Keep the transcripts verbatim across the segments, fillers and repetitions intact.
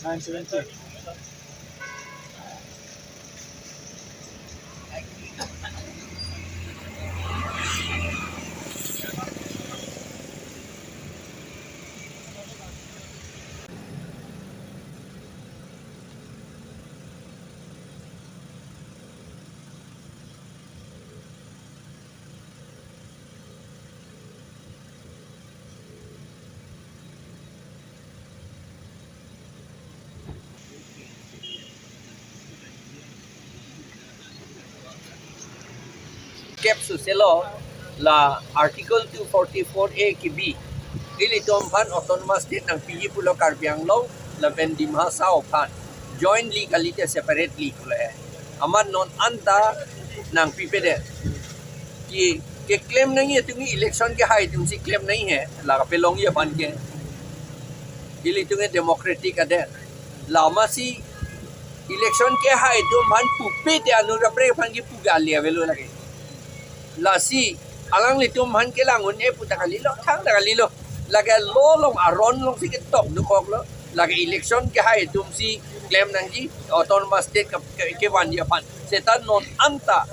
Nine seventy. Kep suselo la Article two forty-four A kibi. Ilitum aphan autonomous state nangpiji pulo Karbi Anglong lapen Dima Hasao aphan. Jointly kalite separately pulo he. Amat non anta nangpipedet. Ke, keklem nangji atum ke election kehai atumsi klem nangji he, la kapelongji aphan ke. Ilitum ke democratic adet. La masi election kehai atum aphan pupe te anut kaprek aphan ke pu kali avelo lake. Lasi alanglitum aphan kelang un-e pu ta kalilo, thangta kalilo. Lake law along aron alongsi ketok dokoklo. Lake election kehai atumsi klem nangji, autonomous state ke, ke, kevanji aphan. Seta non anta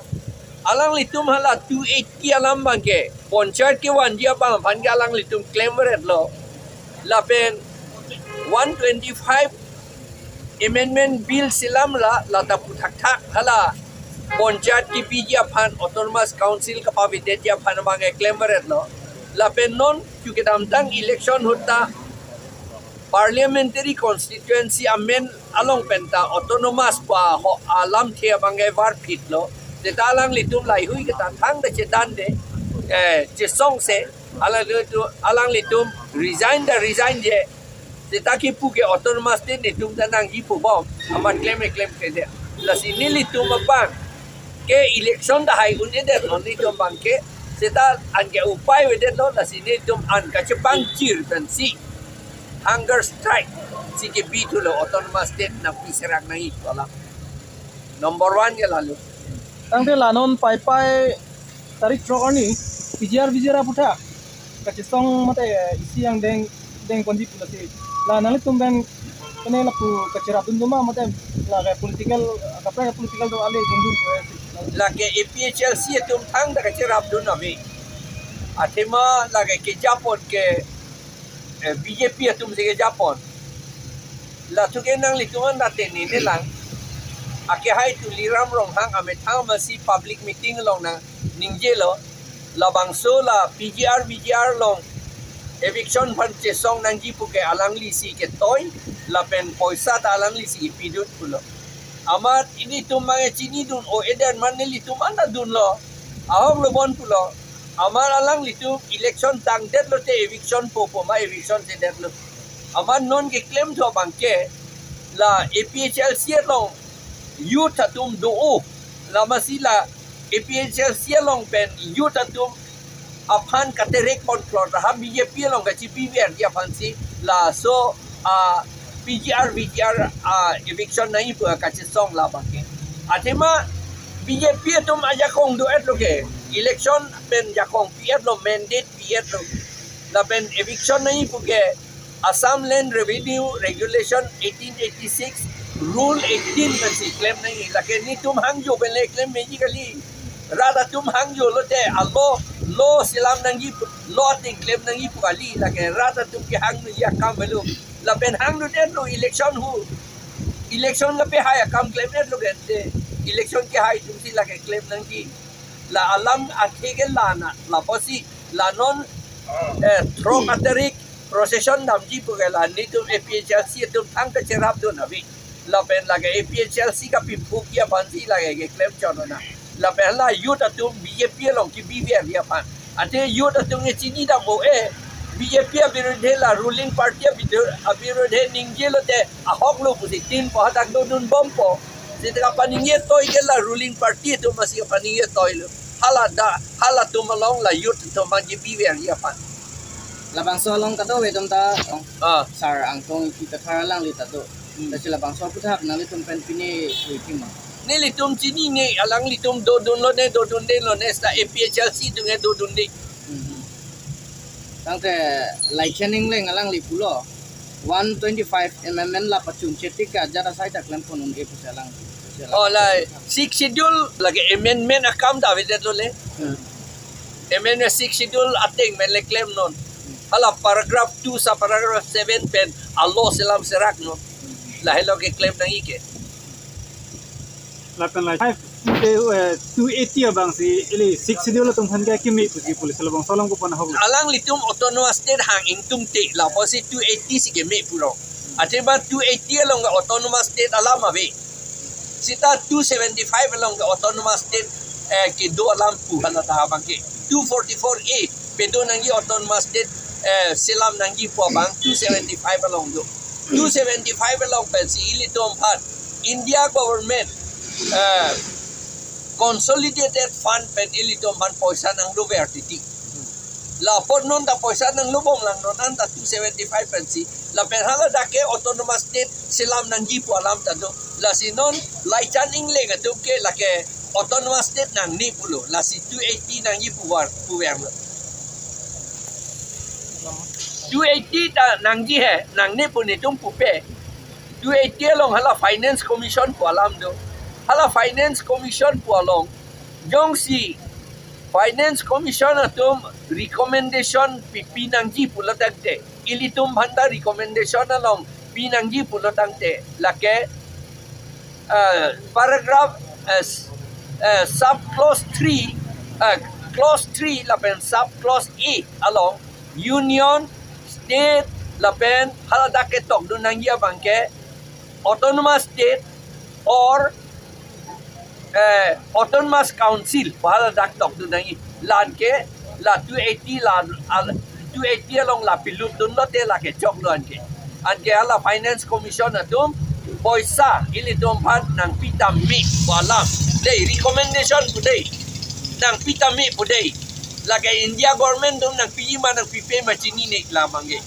alanglitum hala two eighty alam abang ke, panchayat kevanji abang aphan ke alanglitum klemveretlo. Lapen one twenty-five Amendment Bill selam ra, lata pu thakthak hala panchayat kebiji aphan, autonomous council kapavedetji aphan abang ke klemveretlo. Lapen non chu kedamtang election ahut ta parliamentary constituency amen along penta autonomous pu aho alamthe abang ke varphitlo. Seta alanglitum laheihui ke ta thangta chetande, eh, chesongse, alanglitum, alanglitum resign ta resign je. Seta kipu ke autonomous state netum ta nangji pu bom, amat klem e klem ke de. Lasi nelitum abang ke election ta hai un-edetlo nelitum abang ke, seta anke upai avedetlo, lasi nelitum an kachepangchir pensi hunger strike si kebi thulo, autonomous state nangpi serak nangji pu alam. Number one ke lalo. Tangte la non Paipai tarik throk arni P G R V G R aputhak kachesong mate isi angdeng dengponji pu lasi, la nanglitum pen kene lapu kacherapdun do ma mate lake political, kaprek political do ale jongdun pu si. Lake A P H L C atum thangta kacherapdun ave. Athema lake kejapon ke, eh, B J P atumsi kejapon. Latum ke nanglitum anta te nene lang. Akehai Tuliram Ronghang amethang masi public meeting along nangningje lo. Labangso la P G R V G R along eviction aphan chesong nangji pu ke alanglisi ketoi lapen poisa ta alanglisi kepidun pulo. Amat ilitum abang ke chinidun o-edet, amat nelitum anta dunlo. Ahok lo bon pulo. Amat alanglitum election tangdetlo te eviction popo ma eviction sedetlo. Amat non keklem tho abang ke la A P H L C along youth atum do-o. La masi la A P H L C along pen youth atum aphan katerek pon klot, ha B J P along kachipiverji aphansi laso a P G R V G R a eviction nangji pu kachesong la abang ke. Athema B J P atum ajakong do-etlo ke, election pen jakong pi-etlo, mandate pi-etlo. Lapen eviction nangji pu ke Assam Land Revenue Regulation eighteen eighty-six, Rule eighteen pensi klem nangji. Lake netum hangjo pen le klem meji kali. Rat atum hangjo lote a law, law selam nangji, law ateng klem nangji pu kali. Lake rat atum kehang nangji akam avelo. Lapen hangdundetlo election hu. Election kapehai akam klemdetlo gente. Election kehai atumsi lake klem nangji. La alam athe ke la na, lapusi la non, eh, throk atarik procession damji pu ke la netum A P H L C atum thangta cherapdun ave. Lapen lake A P H L C kapiphukji aphansi lake keklem chot nang. Lapen la youth atum B J P along kebiverji aphan. Ante youth atum ke chinidam o-e, B J P abirudhe la ruling party abidu-, abirudhe ningje lote ahok lo pusi tin po hadak dodun bompo. Seta kapaningje toi ke la ruling party atum masi kapaningje toilo. Hala da, halatum along la youth atum abang kebiverji aphan. Labangso along kadokave atum ta, ah, Sar Angtong Ingti Kathar alangli ta do. Hmm. Lasi labangso aputhak nanglitum pen pine hui thima. Nelitum chinine, alanglitum dodunlone, dodundelone, seta A P H L C atum ke dodunde. Hmm. Tangte Laikhen Engleng alangli pulo. One twenty-five amendment la pachun chetik ke ajat asai ta klem pon un-e pusi alang. Oh, la Sixth Schedule lake amendment akam ta avedetlo le. Hmm. Amendment Sixth Schedule ateng pen le klemnon. Hala paragraph two sub paragraph seven pen a-law selam seraknon. Lahelo keklem nangji ke. Lapen la five, eh, two eighty abang si ili Sixth Schedule atum aphan ke keme pusi police labangso alam kopi ahok. Alanglitum autonomous state hang ingtungte, la apotsi two eighty si keme puro. Athema two eighty along ke autonomous state alam ave. Seta two seventy-five along ke autonomous state, eh, kedo alam pu hala ta abang ke. Two forty-four A pedo nangji autonomous state, eh, selam nangji pu abang two seventy-five along do. Two seventy-five along pensi ilitum aphan India government, eh, consolidated fund pen ilitum aphan poisa nangdover titi. La apot non ta poisa nanglobom lang non anta two seventy-five pensi. Lapen haladak ke autonomous state selam nangji pu alam ta do. Lasi non Laichan Engleng atum ke lake autonomous state nangne pulo. Lasi two eighty nangji puver, puverlo. Two eighty ta nangji he, nangne pu netum pupe. Two eighty along hala Finance Commission pu alam do. Hala Finance Commission pu along jongsi Finance Commission atum recommendation pipi nangji pulo tangte, ilitum aphan ta recommendation along pi nangji pulo tangte, lake, eh, paragraph, eh, s-, eh, sub clause three, eh, clause three lapen sub clause A along union, state lapen haladak ke tokdun nangji abang ke autonomous state or, eh, autonomous council pu haladak tokdun nangji. La anke la two eighty la, al-, two eighty along la pilutdunlote lake choklo anke. Anke hala Finance Commission atum poisa ilitum aphan nangpi tame pu alam. Dei recommendation pu dei. Nangpi tame pu dei. Lake India government atum nangpiji ma nangpipe ma chinine la abang ke.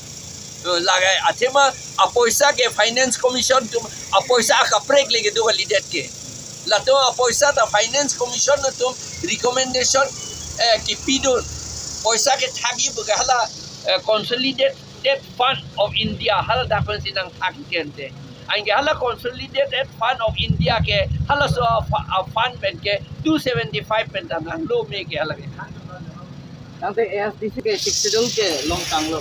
To lake athema apoisa ke Finance Commission atum apoisa akaprek le kedo kalidet ke. Latum apoisa ta Finance Commission atum recommendation, eh, kipidun. Poisa kethakji pu ke hala, eh, Consolidated Fund of India haladak pensi nangthak kente. Anke hala Consolidated Fund of India ke halaso a-fu-, a-fund pen ke two seventy-five pen ta nanglo me ke hala ke. Tangte A S D C ke Sixth Schedule ke longtanglo.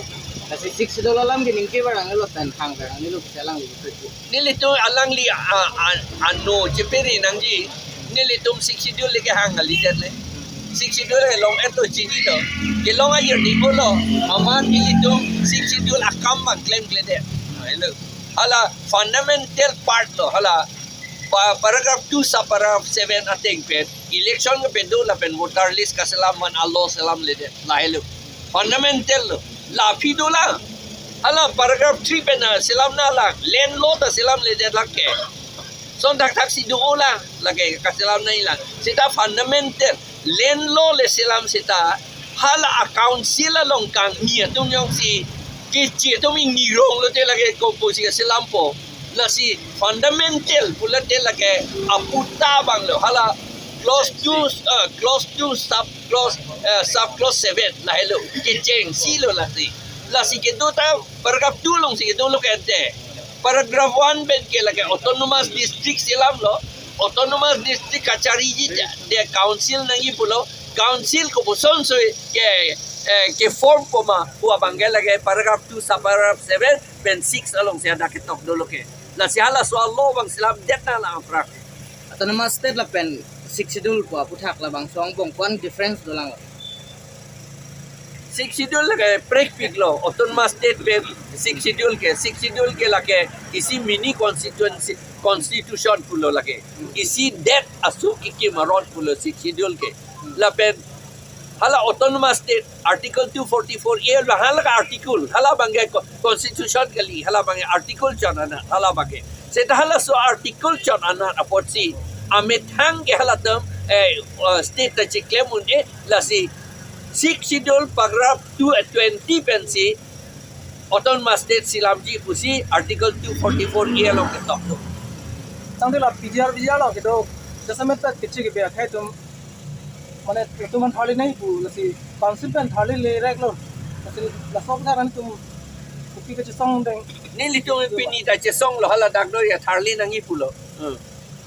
Lasi Sixth Schedule alam ke ningke barang lo pen hang barang lo ke alangli ke. Nelitum alangli a, a, ano cheperi nangji. Nelitum Sixth Schedule le ke hang kalidet le. Sixth Schedule ke long-et to chinilo. Kelong ajir ni pulo. Amat nelitum Sixth Schedule akam abang klemkledet. Hello. Hala fundamental part lo. Hala pa-, paragraph two sub paragraph seven ateng pen election kepedo lapen voter list kaselam aphan a-law selamledet. Lahelo. Fundamental lo. La aphi dolang. Hala paragraph three pen, ah, selamnanglang. Land law ta selamledet lake. Lason thakthak si do lang. Lake kaselam nanglang. Seta fundamental. Land law le selam seta hala a-council along kangni atum jongsi kechi atum ingni ronglote lake kopusi kaselampo. Lasi fundamental pulote lake aputa abang lo. Hala clause two, eh, clause two sub clause, eh, sub clause seven lahelo. Kechengsi lo lasi. Lasi kedo ta paragraph two alongsi kedo lo kente. Paragraph one pen ke lake autonomous district selamlo. Autonomous district kachariji te council nangji pulo. Council kopuson so ke, eh, ke-form po ma pu abang ke lake paragraph two sub paragraph seven pen six alongsi hadak ketok dolo ke. Lasi halaso a-law abang selamdet nanglang aphrang. Autonomous state lapen Sixth Schedule pu aputhak labangso angbong ko-an difference dolang? Sixth Schedule lake prekpik lo, autonomous state pen Sixth Schedule ke, Sixth Schedule ke lake isi mini constituency, constitution pulo lake. Isi det asu kikim aron pulo Sixth Schedule ke. Lapen hala autonomous state article two forty-four A lo, hala ka article, hala abang ke co-, constitution kali, hala abang ke article chon anat, hala abang ke. Seta halaso article chon anat apotsi amethang ke halatum, eh, eh, state ta chiklem un-e, lasi Sixth Schedule paragraph two, eh, twenty pensi autonomous state selamji pusi article two forty-four A along ketok do. Tangte la P G R V G R along kedo, jasemet ta kechi kebe akhai atum, mane atum aphan tharli nangji pu, lasi council pen tharli le rek lo. Lasi laso aphan atum Pi kachesong deng. Nelitum pini ta chesonglo, hala dak do ya tharli nangji pulo. Hmm.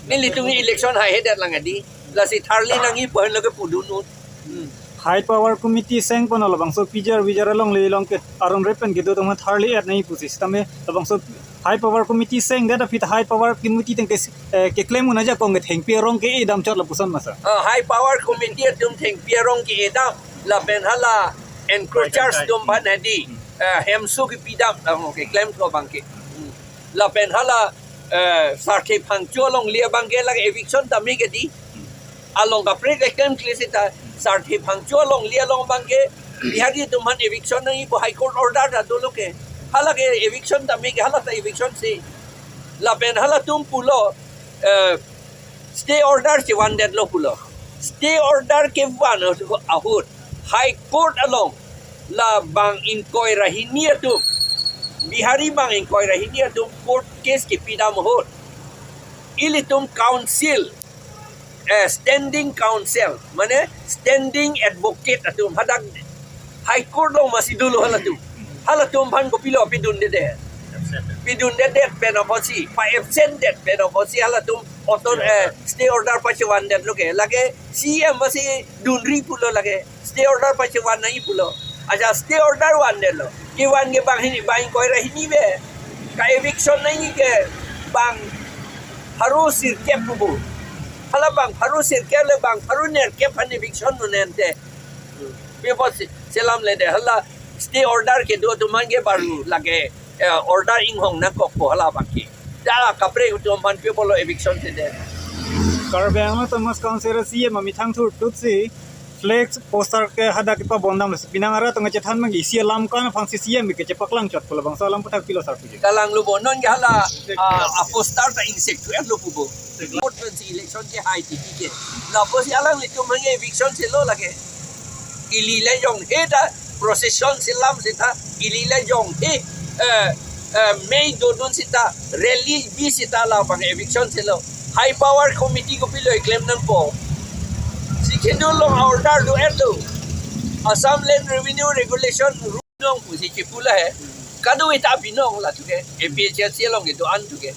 Nelitum election haihedet lang adi. Lasi tharli nangji pu henlo ke pudun un. Hmm. High power committee seng pon labangso P G R V G R alongle along ke aron repen kedo atum tharli et nangji pusi. Sitame labangso high power committee sengdet aphi ta high power committee ateng ke, eh, keklem un ajakong ke thengpi arong ke-edam chot lapuson masa. Ah, high power committee atum thengpi arong ke-edam lapen hala encroachers atum aphan adi, eh, hemso kepidam, ah, okay, klemklo abangke. Hmm. Lapen hala, eh, Sarthe Phangcho alongle abangke lake eviction tame ke di. Along kaprek eklem kle seta Sarthe Phangcho alongle along abangke Bihari atum aphan eviction nangji pu High Court order ta dolo ke. Hala ke eviction tame ke, hala ta eviction si. Lapen halatum pulo, eh, stay order chevandetlo pulo. Stay order kevan ahut High Court along labang ingkoi ra hini atum, Bihari bang ingkoi ra hini atum court case kepidam ahut, ilitum counsel, eh, standing counsel, mane standing advocate atum hadak High Court along masi dolo halatum. Halatum aphan kopilo pidundedet. Pidundedet pen apotsi, pa-absent det pen apotsi halatum oton, eh, stay order pachevandetlo ke. Lake C M masi dunri pulo lake. Stay order pachevan nangji pulo. Aja stay order vandetlo. Kevan ke bang hini, bang ingkoi ra hini ave. Ka-eviction nangji ke bang pharo sirkep pupo. Hala bang pharo sirkep le bang pharo nerkep aphan eviction nonente. Pi apotsi selamledet, hala stay order kedo atum aphan ke baru lake, eh, order inghong nangkokpo hala abangke. Dak kaprek atum aphan pi apotlo eviction sedet. Karbi Anglong Autonomous Council C M amethang thurtutsi flex poster ke hadak kepabondamlo, penang arat atum kachethan abangke isi alam kan aphansi C M ke chepaklang chot pulo, labangso alam aputhak pilo sar puji. Kalanglo bo, non ke hala, ah, a poster ta ingsek tu etlo pupo. Vote pensi election kehai titi ke. Lapusi alanglitum aphan ke eviction selo lake. Ili le jonghe ta procession selam seta, ili le jonghe, eh, eh, mei dodun seta, rally bi seta labang eviction selo. High power committee kopilo eklem nangpo. Si kedo along order do etlo. Assam Land Revenue Regulation rule along pusi kepu lahei. Kadokave ta binong latum ke. A P H L C along kedo-an atum ke.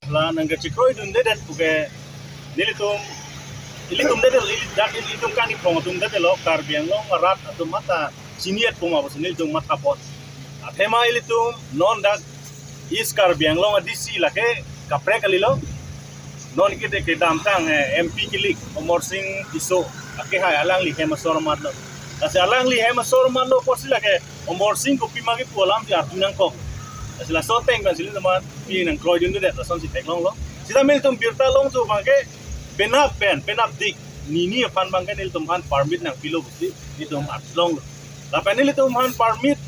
La nangkachekroidunde det puke nelitum, ilitum det, ili dak ilitum kani phong atum detlo, Karbi Anglong arat atum matha chini-et puma pusi nelitum mathapon. Athema ilitum non dak East Karbi Anglong a D C lake kaprek kalilo. Non kede kedamtang, eh, M P kilik Amarsing Tisso akehai alangli hem asor matlo. Lasi alangli hem asor matlo apotsi lake Amarsing kopima kepu alamsi arju nangkok. Lasi laso ateng pensi ilitum aphan pi nangkroidunde det, lasonsi theklonglo. Sita nelitum birta longthu abangke penap pen, penapdik nini aphan abangke nelitum aphan permit nangpilo pusi nelitum arjulonglo. Lapen nelitum aphan permit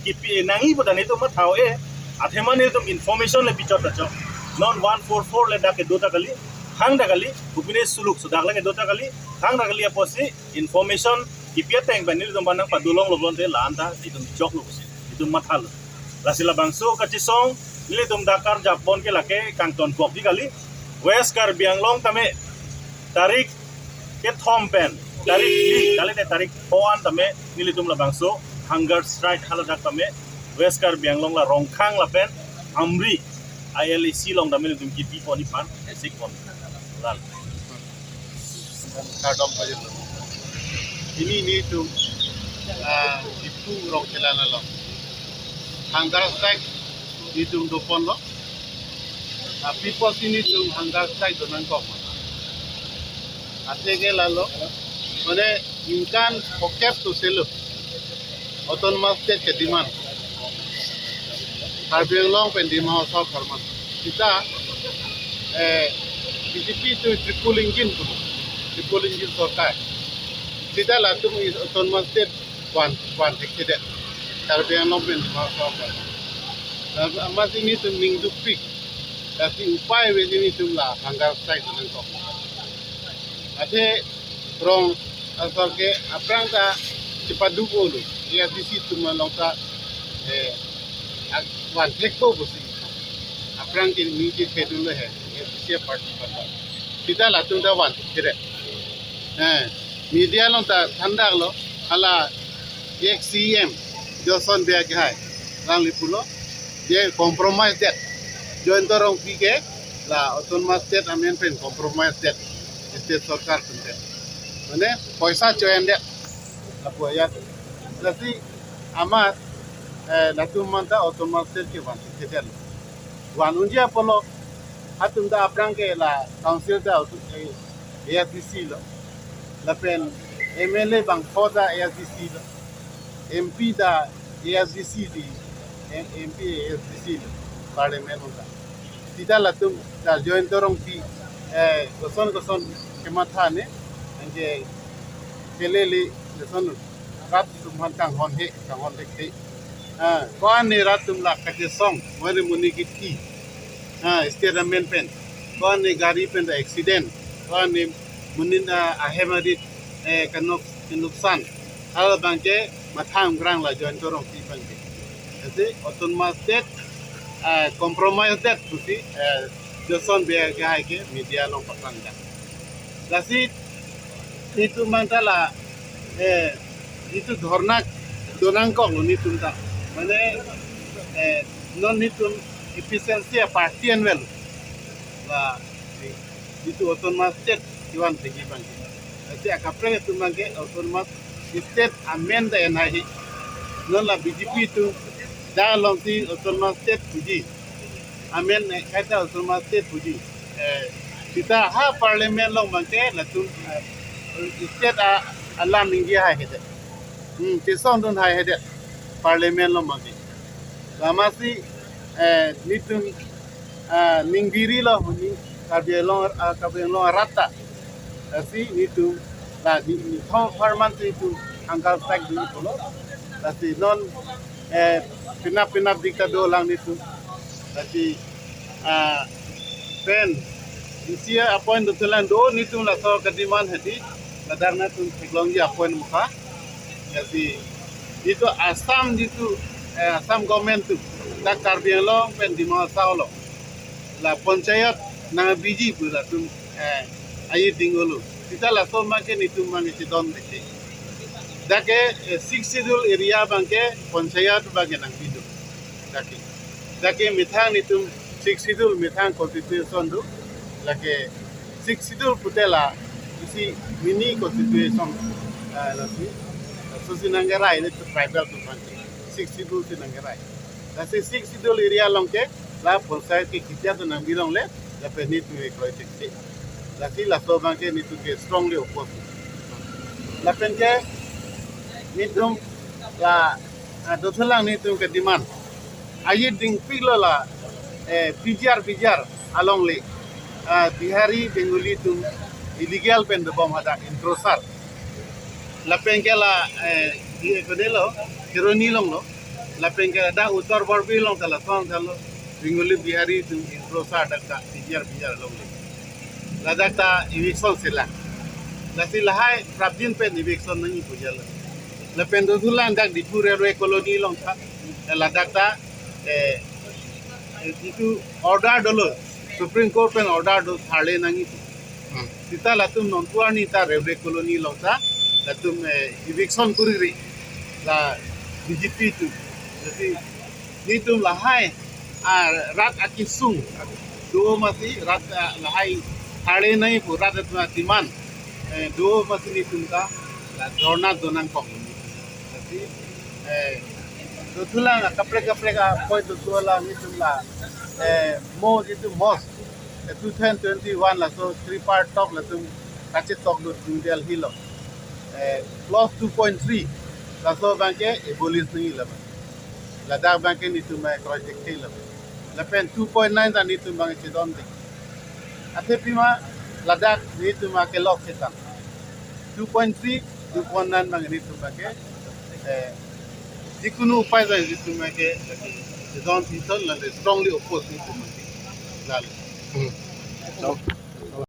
kipi nangji pu ta nelitum matha-o-e, athema nelitum information le pichot ta chok. Non one four four le dak kedo ta kali, thang ta kali, kopine suluk sodak le kedo ta kali, thang ta kali apotsi information kipi ateng pen nelitum aphan nangpadolonglo pulote la-an ta nelitum choklo pusi nelitum mathalo. Lasi labangso kachesong nelitum dak karjap pon ke lake kangton bok di kali, West Karbi Anglong tame tarik kethom pen tarik phli, kalite tarik pho an tame nelitum labangso hunger strike haladak tame West Karbi Anglong la Rongkhang lapen Amri I L A C along tame nelitum kipi pon iphan esik pon. Lal. Kardom pajirlo. Pini nelitum, ah, Diphu Rongchelan along hunger strike nelitum doponlo. Ah, pi apotsi nelitum hunger strike donangkok ma? Athe ke lalo, mane ningkan phokep to selo Autonomous State kedemand, Karbi Anglong pen Dima Hasao apharman. Sita, eh, B J P to triple engine pulo, triple engine sorkar. Sita latum is Autonomous State van, van thekthedet. Karbi Anglong pen Dima Hasao apharman. Lasi amatsi nelitum ning dukpik. Lasi upai ave si nelitum la hunger strike donangkok. Athe rong asor ke aphrang ta chepadu-olo. A D C atum along ta, eh, ak-, van thekpo pusi. Aphrang ke neli ke kedun le he. A D C party pata. Sita latum ta van thekthedet. Eh. Media along ta thandaklo, hala ex C E M Joson Bey ke hai, alangli pulo, je compromise det, Jayanta Rongpi ke la autonomous state amen pen compromise det, state sorkar pen det, mane poisa choyan det, lapu ajat. Lasi amat, eh, latum manta autonomous state ke van kedet, van unji apotlo, hatum ta aphrang ke la council ta auto, eh, A S D C lo, lapen M L A bangpho ta A S D C lo, M P ta A S D C di, M- M P A S D C lo, parliament ta. Sita latum ta Jayanta Rongpi, eh, koson koson kematha ne, anke kelele, lason rat atum aphan kanghon he, kanghon thekthe. Ah, ko-an ne rat atum la kachesong, mane monit kithi. Ah, state amen pen. Ko-an ne gari pen ta accident. Ko-an ne monit, ah, ahem arit, eh, kanok, kanuksan. Halabangke mathang brang la Jayanta Rongpi abangke. Jadi autonomous state, ah, compromise det pusi, eh, Joson Bey ke hai ke media along paklangdak. Lasi netum manta la, eh, netum dhorna donangkoklo netum ta. Mane, eh, non netum efficiency a party anwel. La netum autonomous state kevan thekthe abangke. Lasi akaprek atum abangke autonomous state amen ta en hai he. Non la B J P atum dak alongsi autonomous state puji, amen, eh, kaita autonomous state puji. Eh, sita ha parliament along abangke latum, eh, state a alam ningje haihedet. Hmm, chesongdun haihedet parliament along abangke. Lamasi, eh, netum, ah, ning birilo, ning Karbi Anglong, ah, Karbi Anglong arat ta. Lasi netum la ni, ni thong parman netum angkal tak di pulo. Lasi non, eh, penap penap dik ta dolang netum. Lasi, ah, pen isi appoint dothelang do, netum laso kedemand hedi, ladak netum theklongji appoint mukha. Lasi netum Assam netum, eh, Assam government atum dak Karbi Anglong pen Dima Hasao along la panchayat nangbiji pu latum, eh, ayi dingolo. Sita laso abangke netum abangke chedon thekthe. Dak ke, eh, Sixth Schedule area abangke panchayat abangke nangpido. Dak ke, dak ke methang netum Sixth Schedule methang constitution do. Lake Sixth Schedule pute la isi mini constitution, ah, lasi. Laso si nangkerai netum tribal atum abangke. Sixth Schedule si nangkerai. Lasi Sixth Schedule area along ke la panchayat ke kitia to nangbi longle, lapen netum ke kroi thekthe. Lasi laso abangke netum ke strongly oppose. Lapen ke netum la, ah, dothelang netum kedemand. Ayi dingpiklo la, eh, P G R, P G R alongle, ah, Bihari, Bengali atum illegal pen dobom hadak introsar. Lapen ke la, eh, di kodelo, Kheroni along lo. Lapen ke dak Uttar Borbil along ta lason ta lo, Bengali Bihari atum introsar dak ta P G R, P G R alongle. Ladak ta eviction sila. Lasi lahai prapjin pen eviction nangji pu jalo. Lapen dothulang dak Diphu Railway Colony along ta, ladak ta, eh, eh, itu order dolo, Supreme Court pen order do tharle nangji pu. Hmm. Sita latum nonpu arni ta Railway Colony along ta latum, eh, eviction kuriri la B J P atum. Jadi netum lahai, ah, rat akesung do masi rat, ah, lahai tharle nangji pu rat atum demand, eh, do masi netum ta la dhorna donangkok. Jadi, eh, dothulang kaprek kaprek a-point dothulang netum la, eh, mo netum mos, eh, two thousand twenty-one laso three-part talk latum kachetoklo New Delhi along. Eh, clause two point three laso abangke abolish nangji la. Ladak abangke netum kroi thekthe la. Lapen two point nine ta netum abang chedon dik. Athe pima ladak netum kelok setang. Two point three, two point nine abang netum abangke, eh, jikunu upai ta netum abangke chedon thithon la strongly oppose netum abangke. Lalo. Hmm.